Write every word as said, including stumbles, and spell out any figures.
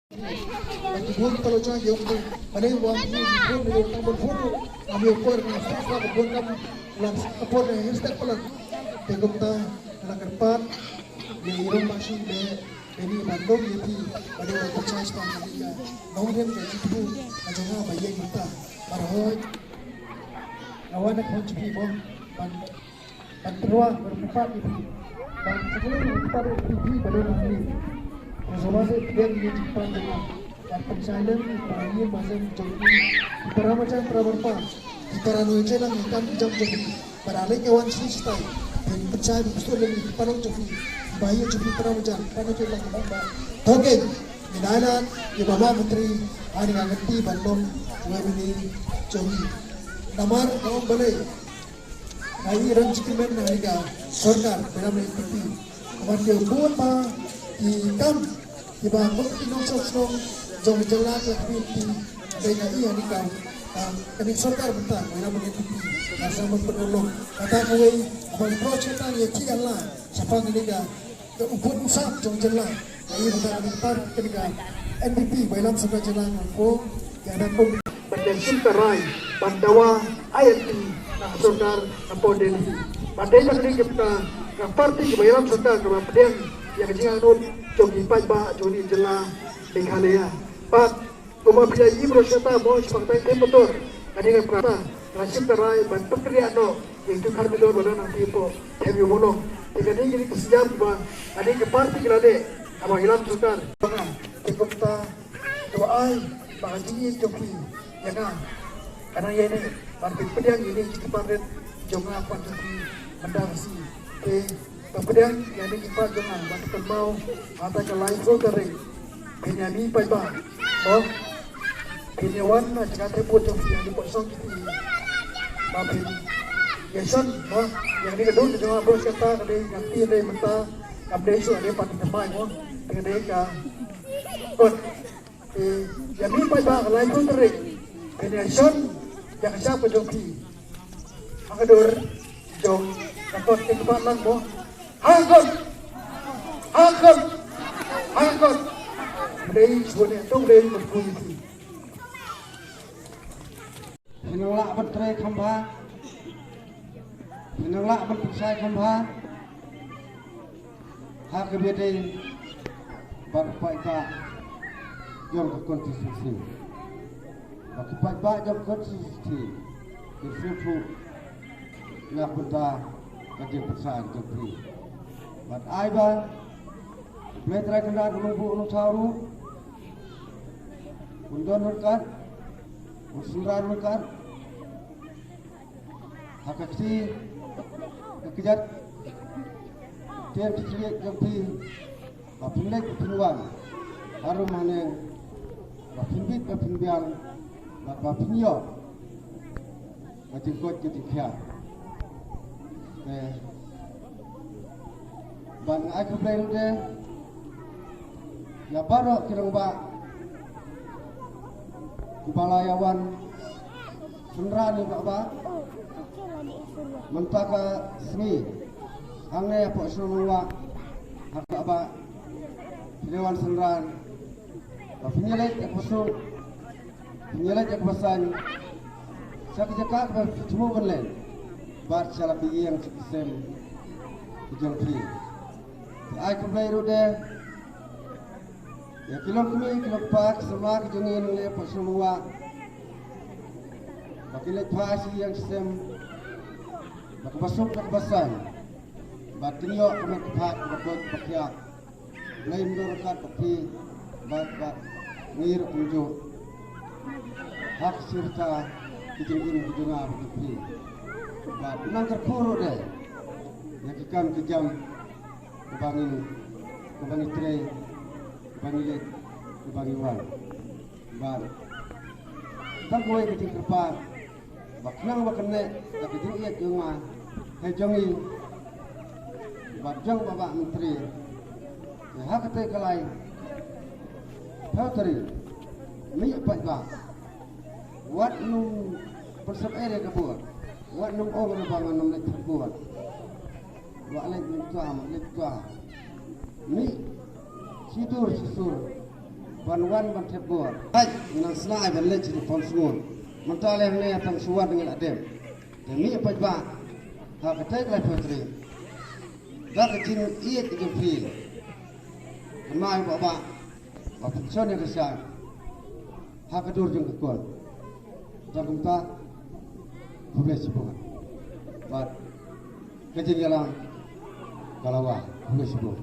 Ba ki bun palo jong ki ong te, ba dei wan ki bun ne ong tang bun bun. Ami ong por ne sa sa bun kam lam sa por ne hashtag pala. Te kumta na kyrpad ïa i Rong Masi ne Benny ban long ïa phi ba dei ban pynshai sha phi ïa nongrim ka jingthmu ka jong nga ba ïeng mynta. Ba hoi nga wan na khon jong phi mo ban Ban pynruah, ban pynpat ïa phi. Ban pynruah, ban pynpat ïa phi, phi ba don hangne. Nga sngewbha seh pdiang ïa ki jingpang jong nga. Ban pynshai lem ïa ki para ïing para sem jong phi. Ki para marjan, para marpa. Ki para nongïalam, ki kam ki jam jong phi. Ba da leit ïa wan shi shi tai. Phin pynshai, phin pynshai lem ïa ki para jong phi. Ba ïa jong phi para marjan, para nongïalam, para marpa. Tohkit, ngi la ïalam ïa Bah Myntri, ha kane ka kynti ban long nominee jong ngi. Namar nga ong balei. Nga i rang jingkmen na kane ka sorkar ba ïalam na N P P. Namar ki bun ba ki kam kiba ngi ki nongshong shnong jong ka jylla ka la khmih lynti. Dei nga i ha kane ka, ah, kane ka sorkar mynta ba ïalam na N P P. Nga sngewbha ban pynlong kata kawei ba ngi approach kata ïa ki ïa la shaphang kane ka Ka u bud u sam jong jylla. Ka i ba ka dei ka N P P ba ïalam sorkar jylla nga ong ka dang kum ban ïa shim ka rai ban dawa I L P na ka sorkar ka pon Delhi. Ba dei na ka dei ka party ba ïalam sorkar kaba pdiang ïa ka jingangnud jong ki paidbah jong ka jylla Meghalaya. Bad Kumba phi ïa i bro shata mo shipang tai tem motor. Kane ka prata. Ka shim ka rai ban pynkyriah noh ïa itu khar bidor ba don hangtei hapoh Them Ïew Mawlong. Te kane kine ki siam ba kane ka party ka la dei kaba ïalam sorkar. Te kumta to ai ba ka jingïeit jong phi ïa nga. Ka nang ïa ine ban pynpdiang ïa ine ki party jong nga ban jong phi mynta ka sngi. Te Ba pdiang ïa kine ki paidbah jong nga ba ki kynmaw ha kata ka laiphew tarik. Phin ïa mih paidbah. Mo. Phin ïa wan na jaka trei vote jong phi ha kine ki por song ki ti. Ba phin ïa shon mo. Ïa kine ka dur ka jong nga bro, kata ka dei ka ti dei mynta. Kam dei shuh dei pat ka mai mo. Ka dei ka kot. Te ïa mih paidbah ka laiphew tarik. Phin ïa shon ïa ka shap ka jong phi ha ka dur jong ka kot, te kaba lang mo. Ha ka kot. Ha ka kot. Ha ka kot. Dei shuh ne tong dei ka phi. Phin nang lah ban trei kham bha. Phin nang lah ban pynshai kham bha. Ha kaba ïadei bad ki paidbah jong ka constituency. Bad ki paidbah jong ka constituency ki sngewthuh na ka bynta ka jingpynshai jong phi. Bad ai ba U Blei Trai Kynrad un buh un thaw ruh. Un don ryngkat, un synran ryngkat. Ha ka kti ka kjat ter ki kjat jong phi ba phin leit ba phin wan. Harum haneng ba phin bit ba phin biang ba ba phin ïoh ka jingkoit ka jingkhiah. Te ban ai khublei ruh de ïa baroh ki rangbah kiba la ïa wan synran ïa bah bah mynta ka sngi hangne hapoh shnong Nongwah ha ka bah phi ïa wan synran ba phin ïa leit ïa ka basuk. Phin ïa leit ïa ka basan sha ki jaka kiba phi thmu ban leit bad sha la ki ïing sha ki sem ki jong phi. Te ai khublei ruh de ïa ki longkmie ki longkpa ki samla ki jong ngi hangne hapoh shnong Nongwah ba ki leit phai sha ki ïing ki sem ba ka basuk ka basan ba kin ïoh ka met ka phad ka koit ka khiah. Lei mdor kat bad phi bad bad ngi ruh kumjuh. Ha ka sirta ki jingim ki jong nga bad phi. Bad nang kyrkhu ruh de ïa ki kam ki jam kaba ngi kaba ngi trei kaba ngi leit kaba ngi wan. Bad tang kawei ka jingkyrpad ba khnang ba kane ka jingïeit jong nga ha jong ngi bad jong bah bah myntri. Te ha kata ka lai phew tarik mih pat ba wat nym pynsep ere ka bor, wat nym ong re ba ngan nym leit ka bor. Wat leit mynta, wat leit mynta. Mih shisur shisur. Ban wan ban thep bor. Ai, nang sna ai ban leit sha Ponsngur. Mynta leh ne tang shuwa ngi la dem. Te mi pat ba. Ha ka tek lai putri. Da ka jin iet jin phi. Mai ba ba. Ba pynshon ne ka sha. Ha ka dur jong ka kon. Da kumta. Khublei shibun. Ba ka jingïalang ka la wan. Khublei shibun.